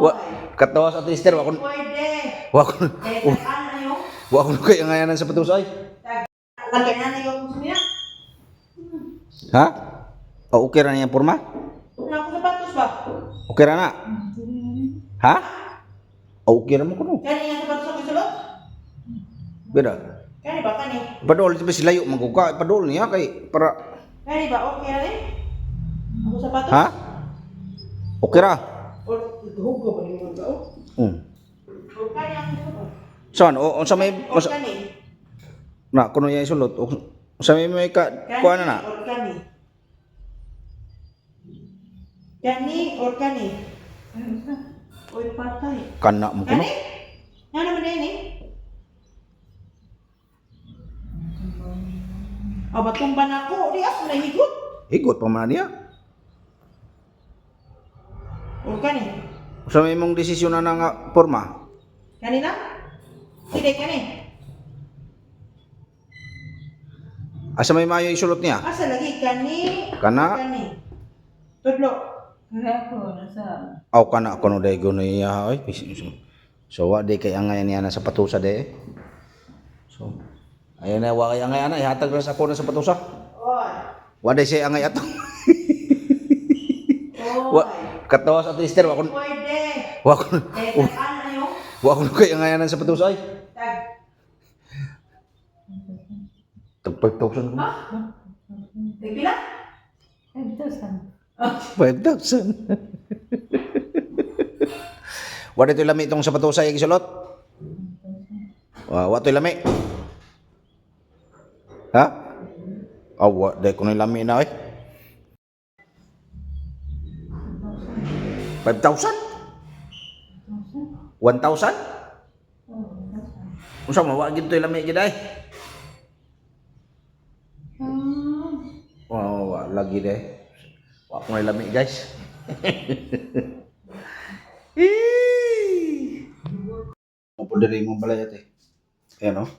Wa katawa sa tester wa kon Pwede. wa kon Eh, ano yung? wa kon kay angayanan sa patos ay. Lagyan na yung niya. Ha? O okay ra niya porma? Wala akong sapatos ba? Okay ra na. Ha? O okay ra mo kuno. Kani yung sapatos ako sulot? Beda. Kani ba kani? Padol di ba sila layo man ka padol niya kay para Kani ba okay ra ni? Ako sapatos? Ha? Okay ra. Or hugo ba ni mo ba? Or kani ako sapatos? Saan? O unsa may Or kani? Na kuno niya isulot. O unsa may may ka Kani kuan na na. or kani? Kani or kani? Oy, patay. Kana mo kuno. Kani? Nga naman na yun eh. Aba, tumba na ako. Di ako nahigot. Higot pa man niya. Or kani? Unsa may imong desisyon na nga porma? Kani na? Sige, kani. Asa may maayo isulot niya? Asa lagi? Kani? Kana? Kani. Tudlo. Wala ko, nasa... Aw kana kuno day kuno iya oy. So wa di kay angayan niya na sa patusa de. So ayun na wa kay angayan na ihatag ra sa ako na sa patusa. Oy. Wa day siya angay ato. Oy. Wa katawa sa tester wa kon Pwede. wa kon Eh, ano yung? wa kon kay angayanan sa patusa ay. Tag. Tag 5,000 ko. Ha? Tag pila? 5,000. 5,000. Wa dito lami itong sa patusa yung isulot. Wa wa to'y lami. Ha? Aw, wa day kuno lami na oy. 5,000? 1,000? Unsa man wa gid to'y lami gid ay? Oh, wa lagi de. Wa ko lami, guys. Eee! Mo diri mo balay ate. Ayan oh.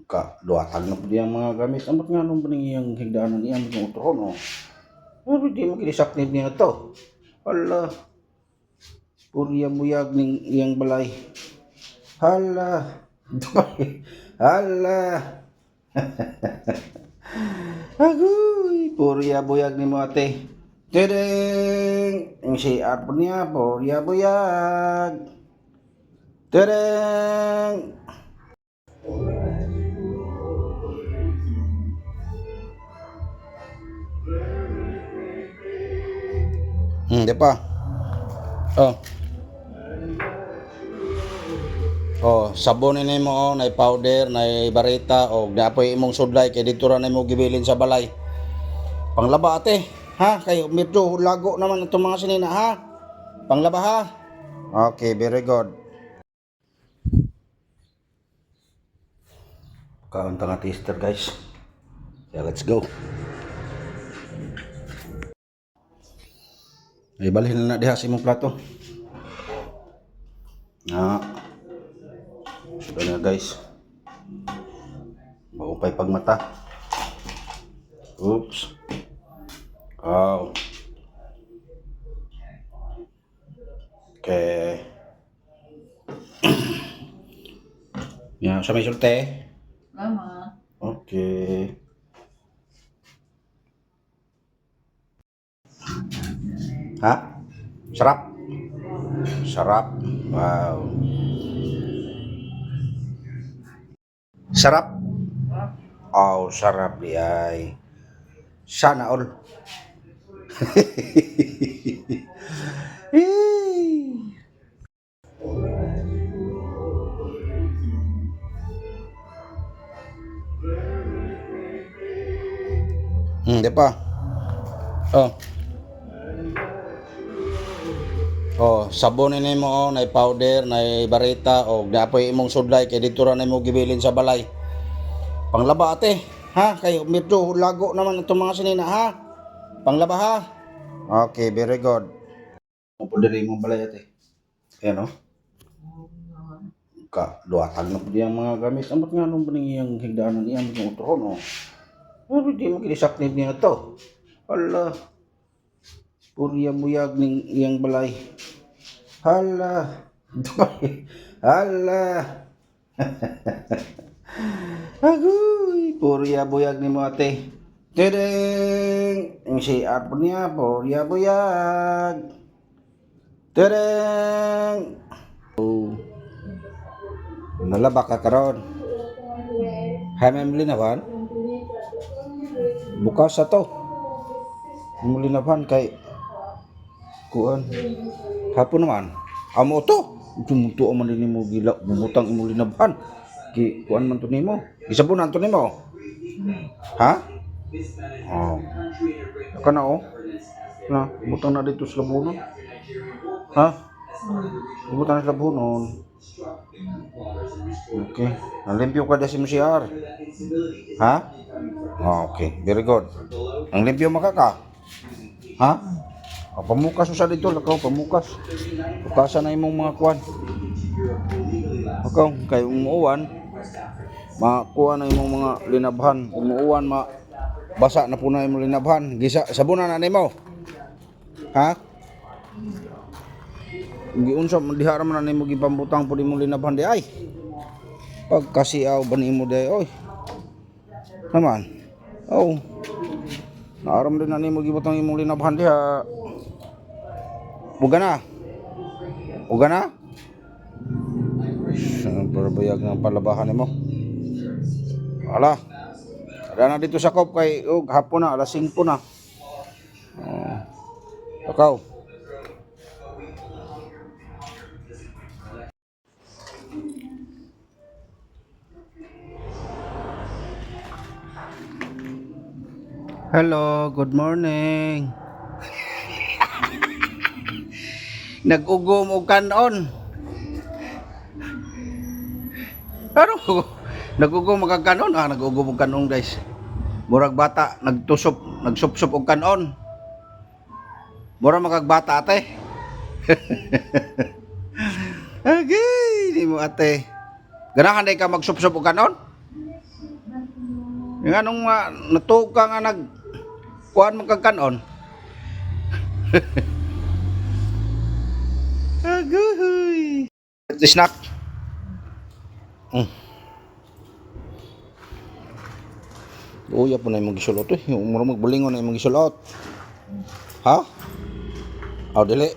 Ka duatag na pud iyang mga gamit. Amot nga nung baning iyang higdaanan iyang mga utro no. Pero di mo ginisaknib niya to. Hala. Purya buyag ning iyang balay. Hala. Hala. Agoy, purya buyag ni mo ate. Tedeng! Ang CR po niya, purya buyag. Tedeng! Di pa. Oh. Oh, sabon ni mo oh, nay powder, nay barita og naapoy imong sudlay kay dito ra nimo gibilin sa balay. Panglaba ate, ha? Kay medyo lago naman itong mga sinina ha. Panglaba ha. Okay, very good. Kaunta nga taster guys. Yeah, let's go. Ay balhin na na diha sa imong plato. Na. Sudah na guys. Maupay pagmata. Oops. Wow. Okay. Ya, sa may sulte. Mama. Okay. Ha? Sarap. Sarap. Wow. Sarap. Oh, sarap di ay. Sana all. Di pa. Oh. Oh, sabon ni mo oh, nay powder, nay barita og naapoy imong sudlay kay dito ra nimo gibilin sa balay. Panglaba ate, ha? Kay medyo lago naman itong mga sinina ha. Panglaba ha. Okay, very good. Mo diri imong balay ate. Ayan oh. Ka duatag na pud iyang mga gamit. Amot nga nung baning iyang higdaanan iyang mga utro no. Pero di mo ginisaknib niya to. Hala. Purya buyag ning iyang balay. Hala. Hala. Agoy, purya buyag ni mo ate. Tedeng! Ang CR po niya, purya buyag. Tedeng! Oh. Nalaba ka karon. Hay may linawan? Bukas sa to. Mulinawan kay kuan. Hapon naman. Amo to. Tumuto man din nimo gila bumutang imo linabhan. Gi kuan man to nimo. Gisabunan to nimo. Ha? Oh. Kana oh. Na, butang na dito sa labunon. Ha? Butang na sa labunon. Okay. Nalimpyo ka dasi mo CR. Ha? Oh, okay. Very good. Ang limpyo makaka. Ha? O, pamukas mo sa dito. Lakaw, pamukas. Pukasan na imong mga kuan. Lakaw, kay umuuwan. Makuha na imong mga linabhan. Umuuwan, ma basa na po na imong linabhan. Gisa, sabunan na nimo. Ha? Giunsa man diha ra man na nimo gipambutang pud imong linabhan di ay. Pagkasiaw ba nimo di ay oy. Naman. Oh. Naaram din na nimo gibutang imong linabhan diha. Uga na. Uga na. Saan bayag ng palabahan nimo? Ala. Ada na dito sa kop kay og hapon na alas 5 na. Oh. Lakaw. Hello, good morning. Nag-ugom og kanon. Ano? Nag-ugom og kanon? Ah, nag-ugom og kanon, guys. Murag bata, nagtusop, nagsupsup og kanon. Murag makagbata ate. Okay, di mo ate. Ganahan day ka magsupsup og kanon? Yung anong natuog ka nga nag kuan man kag kanon? Aguhoy. Snack. Uya po na imong gisulot eh. Yung mura magbulingon na imong gisulot. Ha? Aw dili.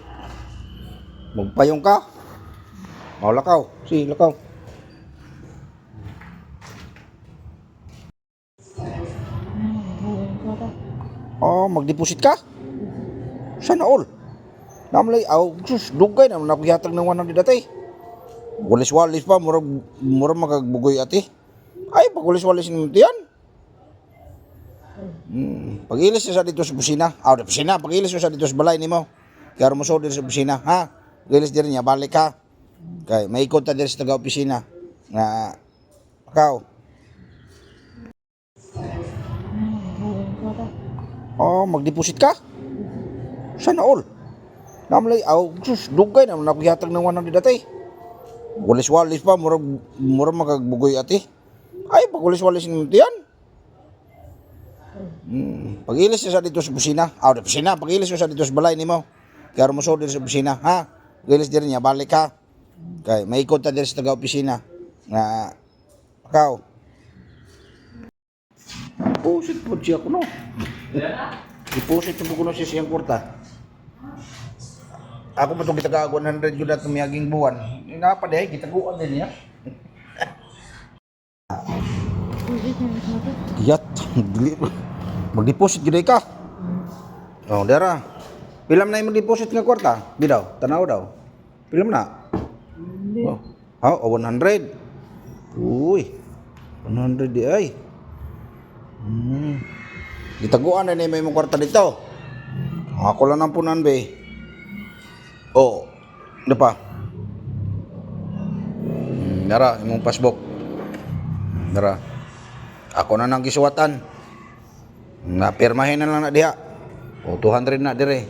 Magpayong ka. Aw lakaw. Si lakaw. Oh, magdeposit ka? Sana all. Namlay aw sus dugay na ako yatag ng 100 dati. Walis-walis pa murag murag makagbugoy ate. Ay pag walis-walis nimo tiyan. Pag-ilis sa dito sa busina. Aw, di busina. Pag-ilis sa dito sa balay nimo. Kaya mo diri sa busina, ha? Pag-ilis diri niya, balik ka. Kay maikot ta diri sa taga opisina. Nga ikaw. Oh, magdeposit ka? Sana all. Namlay aw sus dugay na ako yatag ng 100 dati. Walis-walis pa murag murag makagbugoy ate. Ay pag walis-walis nimo tiyan. Pag-ilis sa dito sa busina. Aw, di busina. Pag-ilis sa dito sa balay nimo. Kaya mo diri sa busina, ha? Pag-ilis diri niya, balik ka. Kay maikot ta diri sa taga opisina. Nga ikaw. Pusit po siya kuno. Ipusit po kuno siya siyang kwarta. Ako pa itong gitaga 100 yun at miyaging buwan. Nga pa dahil, gitaguan din niya. Yat, dili. Mag-deposit gyud ka. Oh, dara. Pilam na imong deposit nga kwarta? Di daw, tanaw daw. Pilam na? Oh. Ha, oh, 100. Uy. 100 di ay. Gitaguan na nimo imong kwarta dito. Ako lang ang punan be. Oh, ano pa? Nara, imong passbook. Nara. Ako na nang gisuwatan. Napirmahin na lang na diha. O 200 na dire.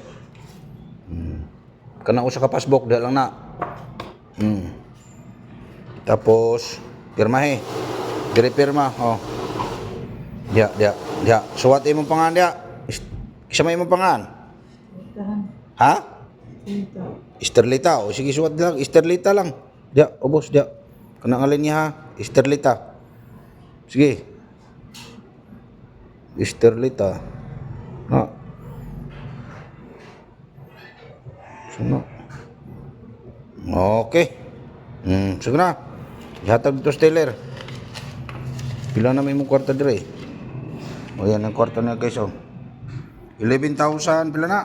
Kana usa ka passbook diha lang na. Tapos pirmahe. Dire pirma, oh. Diha, diha, diha. Suwat imong pangan diha. Isa may imong pangan. Tahan. Ha? Ito. Esterlita. O sige, suwat lang. Esterlita lang. Diya, ubos, diya. Kanang alin niya ha? Esterlita. Sige. Esterlita. Na. Sino? Okay. Sige na. Ihatag dito sa teller. Pila na may mong kwarta dire. O yan ang kwarta na guys oh. 11,000 pila na?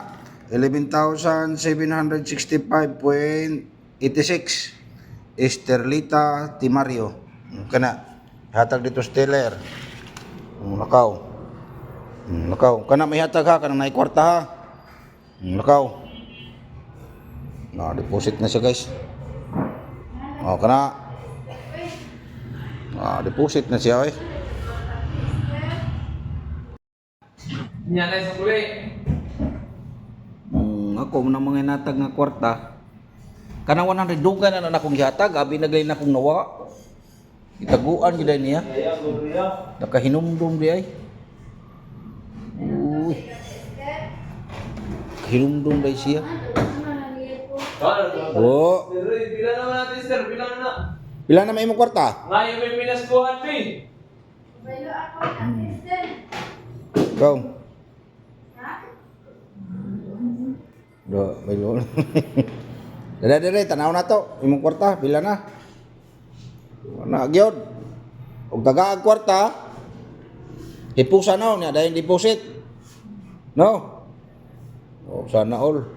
11,765.86. Esterlita Timario. Kana. Hatag dito sa teller. Nakaw. Nakaw. Kana may hatag ha, kana nay kwarta ha. Nakaw. Na deposit na siya guys. O kana. Ah, deposit na siya eh. Nya na sa puli. Ako mo mga natag nga kwarta. Kanang 100 dugay na na akong gihatag, abi na na akong nawa. Itaguan gyud ay niya. Nakahinumdum di ay. Uy. Hinumdum day siya. Oh, Pero pila naman natin sir, bilang na. pila na may imong kwarta? Ngayon may pinaskuhan pa eh. Go. Do, may lo. Dere dere tanaw na to. Imong kwarta pila na? Wala gyud. Og taga ang kwarta. Hipusa no niya dayon deposit. No. O sana all.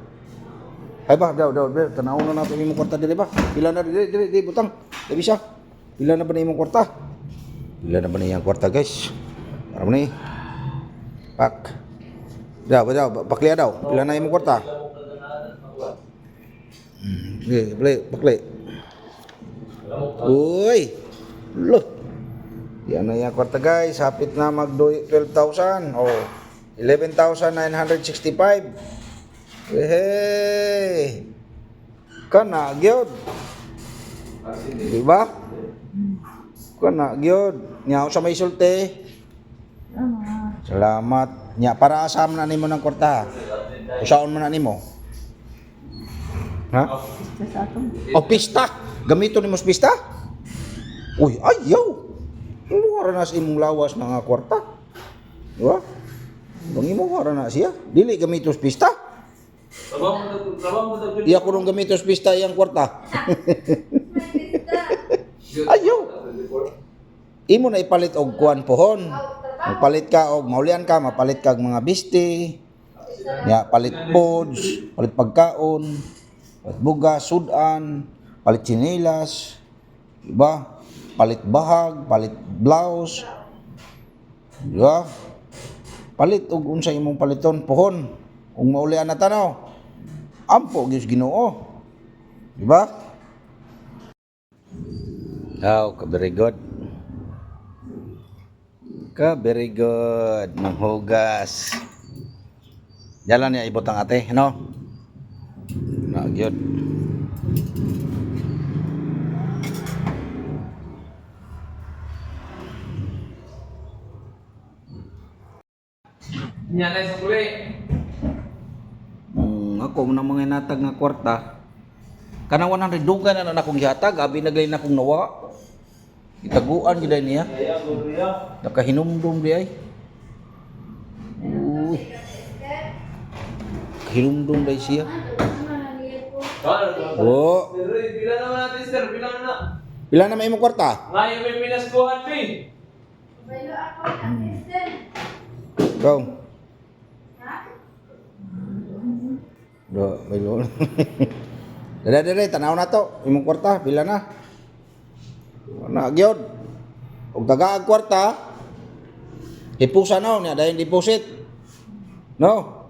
Ay ba, daw daw, daw, tanaw na nato imong kwarta dire ba? Pila na dire dire dire butang. Labi siya. Pila na ba na imong kwarta? Pila na ba na iyang kwarta, guys? Para mo ni. Pak. Daw, daw, pakliya daw. Pila na imong kwarta? Sige, bakli, bakli. Uy! Look! Yan na yung kwarta guys. Hapit na mag 12,000. Oh, 11,965. Hey! Kana gyud. Di ba? Kana gyud. Nya sa may sulti. Salamat. Salamat. Nya para asam na nimo ng kwarta. Usaon man na nimo? Ha? Pista sa atong. O pista. Gamito nimo sa pista? Uy, ayaw. Imo ra na sa imong lawas na nga kwarta. Di ba? Bang imo ra na siya. Dili gamito sa pista. Trabaho mo na, trabaho mo na. Iya ko nung gamito sa pista iyang kwarta. Ayaw. Imo na ipalit og kuan pohon. Magpalit ka og maulian ka, mapalit ka og mga bisti. Ya, palit foods, palit pagkaon, palit bugas, sudan, palit tsinelas, diba? Palit bahag, palit blouse. Diba? Palit og unsa imong paliton pohon. Ug maulian na tanaw. Ampo gyud sa Ginoo. Diba? Aw, ka very good. Ka very good. Manghugas. Jalan niya ibutang ate, no? Na gyud. Nya na sa puli. Ako mo mga natag nga kwarta. Kanang 100 dugay na na akong gihatag, abi na na akong nawa. Itaguan gyud ay niya. Nakahinumdum di ay. Uy. Hinumdum day siya. Oh, Pero pila naman natin sir, bilang na. pila na may imong kwarta? Ngayon may pinaskuhan pa eh. Go. Do, may lo. Dere dere tanaw na to. Imong kwarta pila na? Wala gyud. Og taga ang kwarta. Hipusa no niya dayon deposit. No.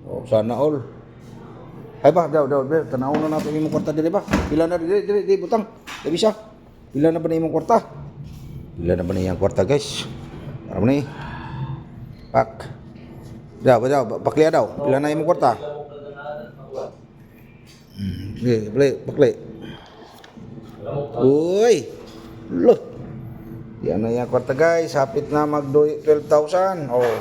O sana all. Ay ba, daw daw, daw, tanaw na nato imong kwarta dire ba? Pila na dire dire dire butang. Labi siya. Pila na ba na imong kwarta? Pila na ba na iyang kwarta, guys? Para mo ni. Pak. Daw, daw, pakliya daw. Pila na imong kwarta? Sige, bakli, bakli. Uy! Look! Yan na yung kwarta guys. Hapit na mag 12,000. Oh,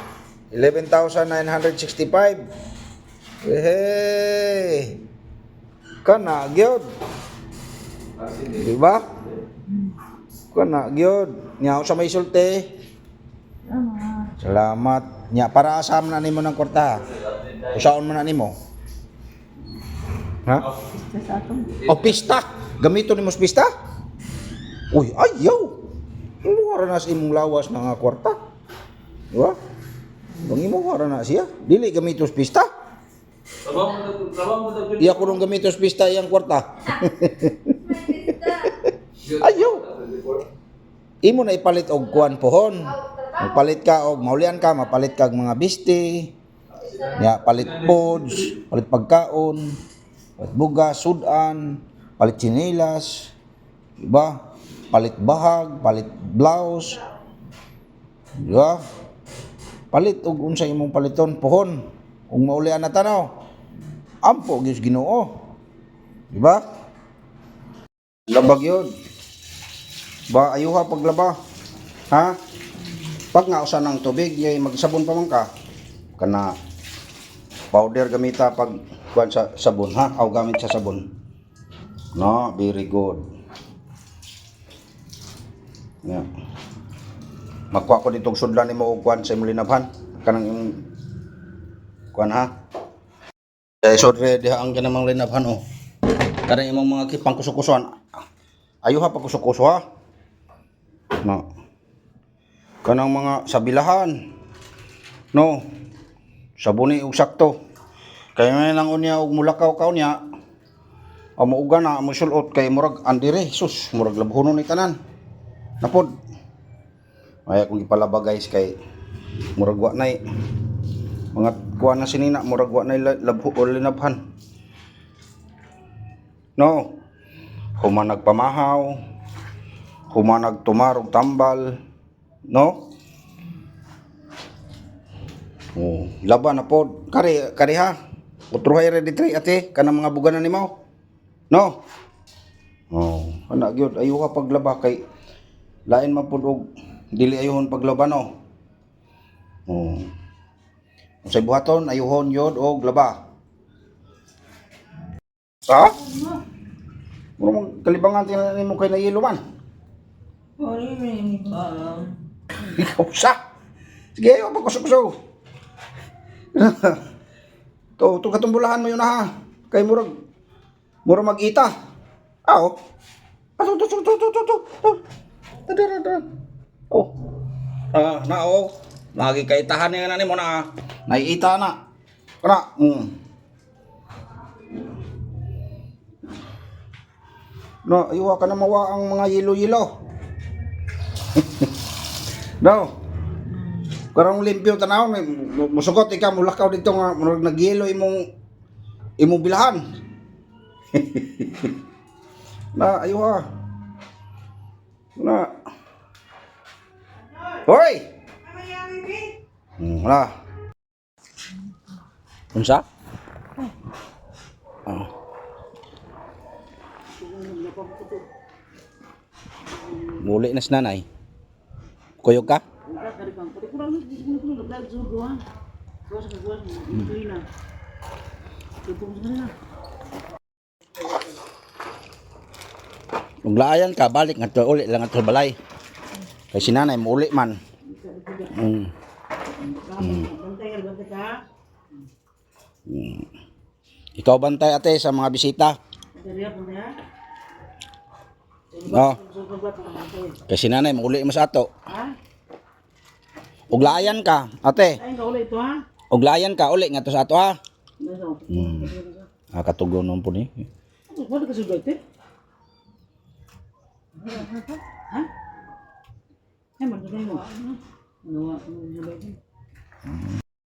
11,965. Hey! Kana gyud. Di ba? Kana gyud. Nya sa may sulti. Salamat. Salamat. Nya para asam na nimo ng kwarta. Usaon man na nimo? Ha? Pista sa atong. O pista. Gamito nimo sa pista? Uy, ayaw. Imo ra na sa imong lawas na nga kwarta. Di ba? Bang imo ra na siya. Dili gamito sa pista. Trabaho mo daw, trabaho mo daw. Iya ko nung gamito sa pista iyang kwarta. Ayaw. Imo na ipalit og kuan pohon. Magpalit ka og maulian ka, mapalit ka og mga bisti. Ya, palit foods, palit pagkaon, palit bugas, sudan, palit tsinelas, diba? Palit bahag, palit blouse. Diba? Palit og unsa imong paliton pohon. Ug maulian na tanaw. Ampo gyud sa Ginoo. Diba? Labag yun. Ba, ayuha paglaba. Ha? Pag nga usa ng tubig, yay magsabon pa man ka. Kana powder gamita pag kuan sa sabon ha, aw gamit sa sabon. No, very good. Yeah. Magkuha ko ditong sudlan nimo og kuan sa imong linabhan kanang imong kuan ha. Eh, sodre diha ang kanamang linabhan oh. Kanang imong mga pangkusukusuan. Ayuha pagkusukuso ha. No. Kanang mga sabilahan. No. Sabuni og sakto. Kay may lang unya og mulakaw ka unya. Amo uga na amo sulot kay murag andire sus murag labhonon ni tanan. Napod. Ay akong gipalaba guys kay murag wa nay mga kuha na sinina murag wa nay labho o linabhan. No. Human nagpamahaw, human nagtumarog tambal, no? Oh, laban na pod. Kari kari ha. Utruhay ready tray ate kanang mga buganan nimo. No? Oh, ana gyud ayuha paglaba kay lain man pod og dili ayuhon paglaba no. Oh. Unsay buhaton ayuhon yod og laba. Ha? Muro mong kalibangan tingnan nimo kay nayelo man. Sorry, may ba? Ikaw sa. Sige, ayaw pagkusok-kusok. To, to katumbulahan mo yun na ha. Kay murag, murag mag-ita. Ah, oh. Ah, to, to, to, to, to, to, to. Tara, tara. Oh. Ah, na, oh. Nagikaitahan niya na nimo na. Ah. Naiita na. Kana. No, ayuha ka na mawa ang mga yelo-yelo. No. Karong limpyo tanaw, may musugot ikaw mulakaw dito nga murag nagyelo imong imong bilahan. Na ayuha. Na. Hoy! Wala. Unsa? Oh. Muli na si nanay. Kuyog ka? Kung laayan ka, balik nga to uli lang ato balay. Kay si nanay muuli man. Bantay ka, bantay ka. Ikaw bantay ate sa mga bisita. Bantay ka, bantay ka. No. Kay si nanay muuli mo sa ato. Ha? Ug laayan ka, ate. Ay, kaula ito ha? Ug laayan ka uli nga to sa ato ha. Nasa. Ah, katugon naman po ni. Wala ka sugod eh? Ha? Ay, magdagay mo. Ano ano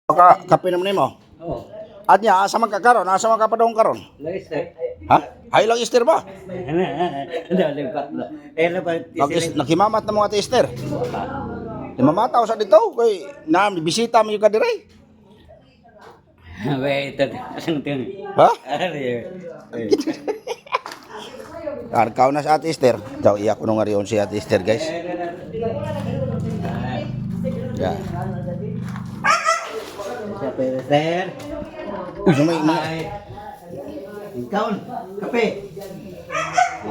Ka kape naman nimo. Oo. At niya asa man ka karon? Asa man ka padung karon? Lagis eh. Ha? Ay lang Easter ba? Nalipat na. Eh, lapat. Nakimamat na mga ate Esther. Namamataw sa dito kay na bisita mo yung kadire. Wait, ito. Asang ting. Ha? Ari. Arkaw na sa Ate Esther. Daw iyak ko nung ngariyon si Ate Esther, guys. Yeah. Sa Esther. Uy, may mga Ay. Ikaw, kape.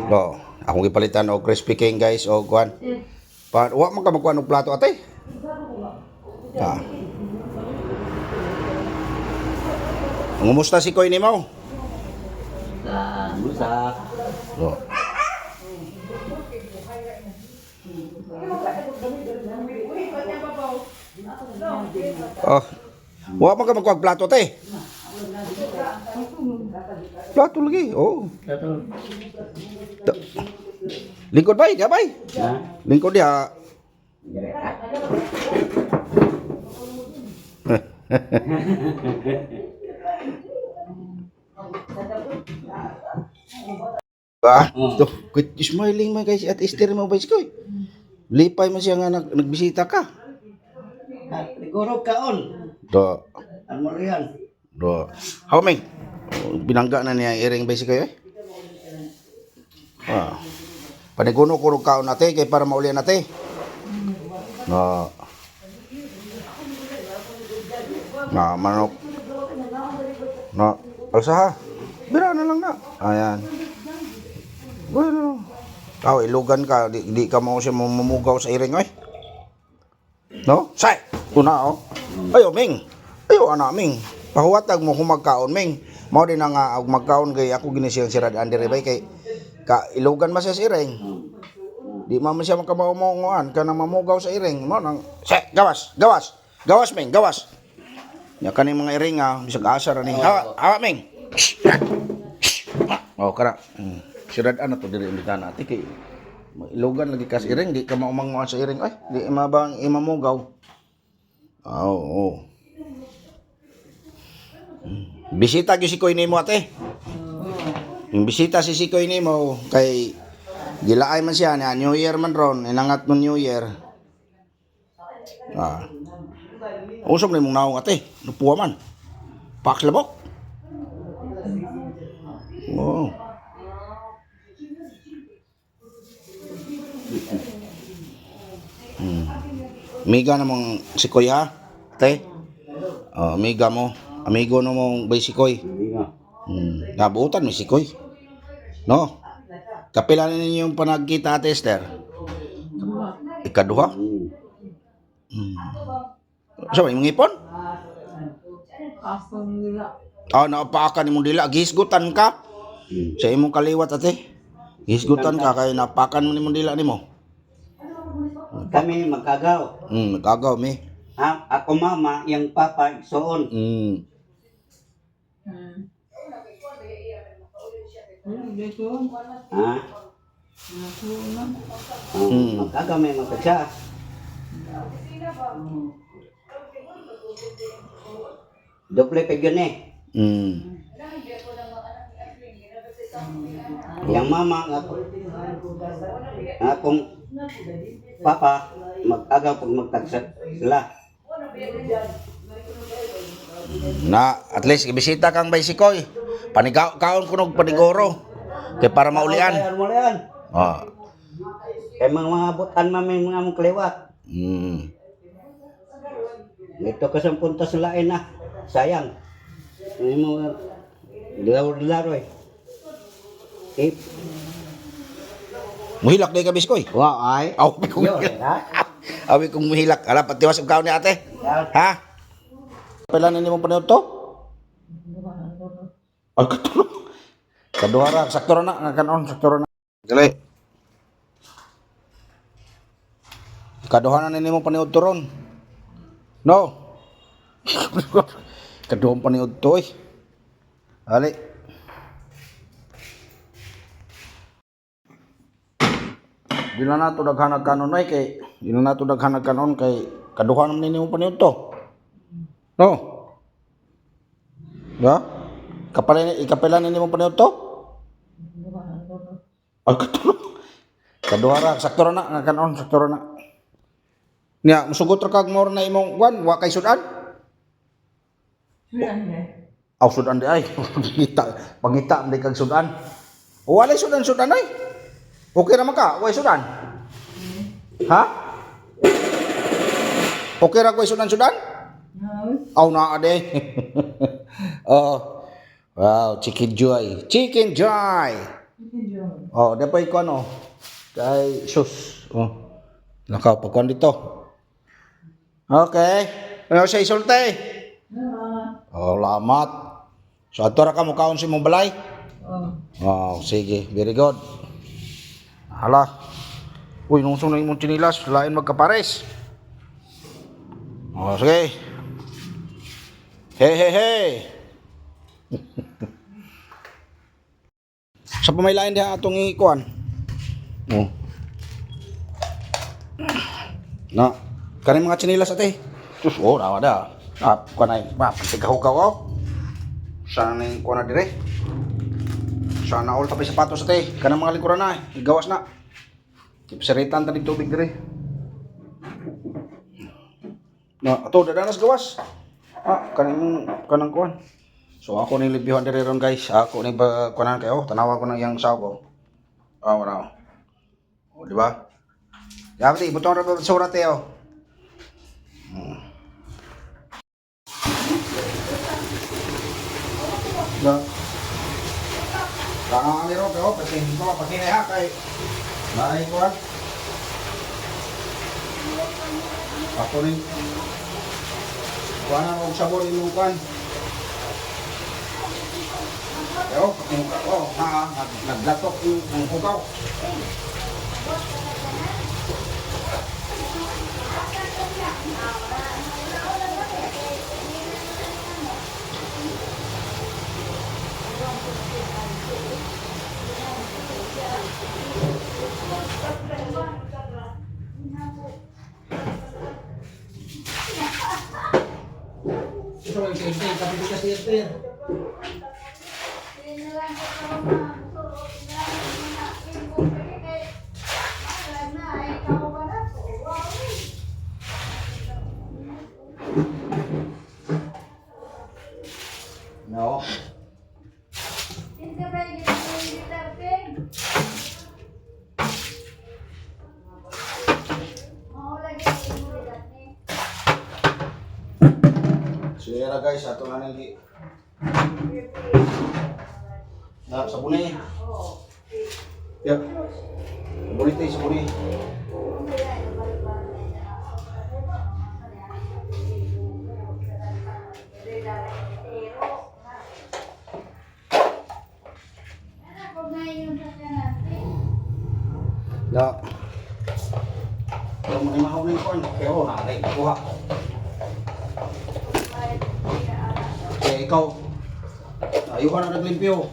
No, akong gipalitan og crispy king, guys, og kuan. Pa wa man ka magkuan og plato, ate. Ah. Ngumusta si Koy nimo? Musa. No. Oh. Wa man ka magkuan og plato, ate. Plato lagi. Oh. Lingkod bay, di bay. Ha? Lingkod diha. Ba? To, quit smiling man guys at Esther mo ba ko. Lipay man siya nga nagbisita ka. Siguro kaon. Do. Ano mo yan? Do. How ming? Binangga na niya ang iring bicycle eh. Ah. Paniguno ko kaon nate kay para maulian nate. Na. Na manok. Na alsa ha. Bira na lang na. Ayan. Bueno. Aw, ilugan ka, di ka mo siya mamumugaw sa iring oy. No? Say, una oh. Ayo ming. Ayo ana ming. Pahuwatag mo kung magkaon ming. Mao din na nga og magkaon kay ako gini siyang sirad andere bay kay ka ilugan man siya sa iring. Di man man siya makamaunguan kanang mamugaw sa iring. Mao nang say, gawas, gawas. Gawas ming, gawas. Nya kaning mga iring ah, bisag asa ra ni. Hawa, hawa ming. Oh, kara. Sirad ana to diri imbitan ate kay ilugan lagi ka sa iring, di ka maumanguan sa iring. Ay, di mabang imamugaw. Ah, oo. Bisita gyud si Koy nimo ate. Yung bisita si Sikoy nimo kay gilaay man siya na New Year man ron, inangat mo New Year. Ah. Usom na imong naong ate, nupuwa man. Paklabok. Oo. Amiga namang si Koy ha? Te? Oh, amiga mo. Amigo na mong bay si Koy. Hindi nga. Nabutan may si Koy. No? Kapila na ninyo yung panagkita, Ate Esther? Ikaduha? Sa may mong ipon? Asang nila. Ah, napakan imong dila. Gihisgutan ka. Sa imong kaliwat, ate. Gihisgutan ka kay napakan mo nimong dila nimo. Kami magkagaw. Nagagaw mi. Ha? Ako mama, yung papa, soon. Dito. Ha? Oh, magkagaw may magkasya. Doble pa yun eh. Yang mama, ako, akong papa, mag-agaw pag magtagsa sila. Na, at least ibisita kang baysikoy. Panigaw kaon kunog panigoro. Kay para maulian. Ay, maulian. Ah. Kay mga mga butan mami mga mong kaliwat. Ito kasi ang punta sa lain na. Sayang. Ano mo, laro-laro eh. Eh, Muhilak day ka biskoy. wow, ay. Aw, kung Yun, ha? Awi kung muhilak. Ala patiwas og kaon ni ate. Ha? Pila na nimo paniud to? Ay katulo. Kaduha ra, sakto ra na nga kanon, sakto ra na. Dali. Kaduha na nimo paniud to ron. No. Kaduha paniud to eh. Ali. Di na nato daghanag kanon ay kay di na nato daghanag kanon kay kaduha naman nimo paniud to. No. Ya? Kapala ikapila ni nimo paniud to? Ay katulo. Kaduha ra, sakto ra na nga kanon, sakto ra na. Nya, musugot ra kag more na imong kwan, wa kay sudan? Suyan eh. Aw sudan di ay. Pangita, pangita man di kag sudan. Walay sudan sudan ay. Okay ra man ka, way sudan. Ha? Okay ra ko sudan sudan? No. Aw naa de. Oh. Wow, Chicken Joy. Chicken Joy. Chicken joy. Oh, dapat ko ano. Kay sus. Oh. Nakaw pagkuan dito. Okay. Ano siya isulti? Salamat. Oh, lamat. So ato ra ka mukaon sa imong balay? Oh. Oh, sige. Very good. Hala. Uy, nungsong na imong tsinilas, lain magkapares. Oh, sige. Hey, hey, hey. Sa pamaylain diha atong ikuan. Oh. Na, kaning mga tsinilas ate. Sus, oh, rawa da. Ah, kuan ay, ba, pagkahukaw oh. Sana ning kuan na dire. Sana all tapay sapatos ate. Kanang mga lingkuran na, eh. Gawas na. Kipseritan tanig tubig dire. Na, ato dadanas gawas. Ah, kanang kanang kuan. So ako ni libyuhan dire ron guys. Ako ni ba kuanan kayo. Tanawa ko na iyang sawo ko. Ah, wala. Oh, di ba? Dapat ibutong ra ba surat eh oh. Da. Kang ang iro pero kasi hindi ko pakinay ha kay naay kuan. Ako rin. Kuan og sabon imong kuan. Yo, oh, ha, naglatok yung ang hugaw. Ito ang sente, kapit ka siya. No. Sira guys, ato na nang gi. Na sabuni. Yep. Sabuni tayo, sabuni. Na. Pero mo ni mahaw ni kon, pero na rin kuha. Kaya ikaw, ayuhan na naglimpyo.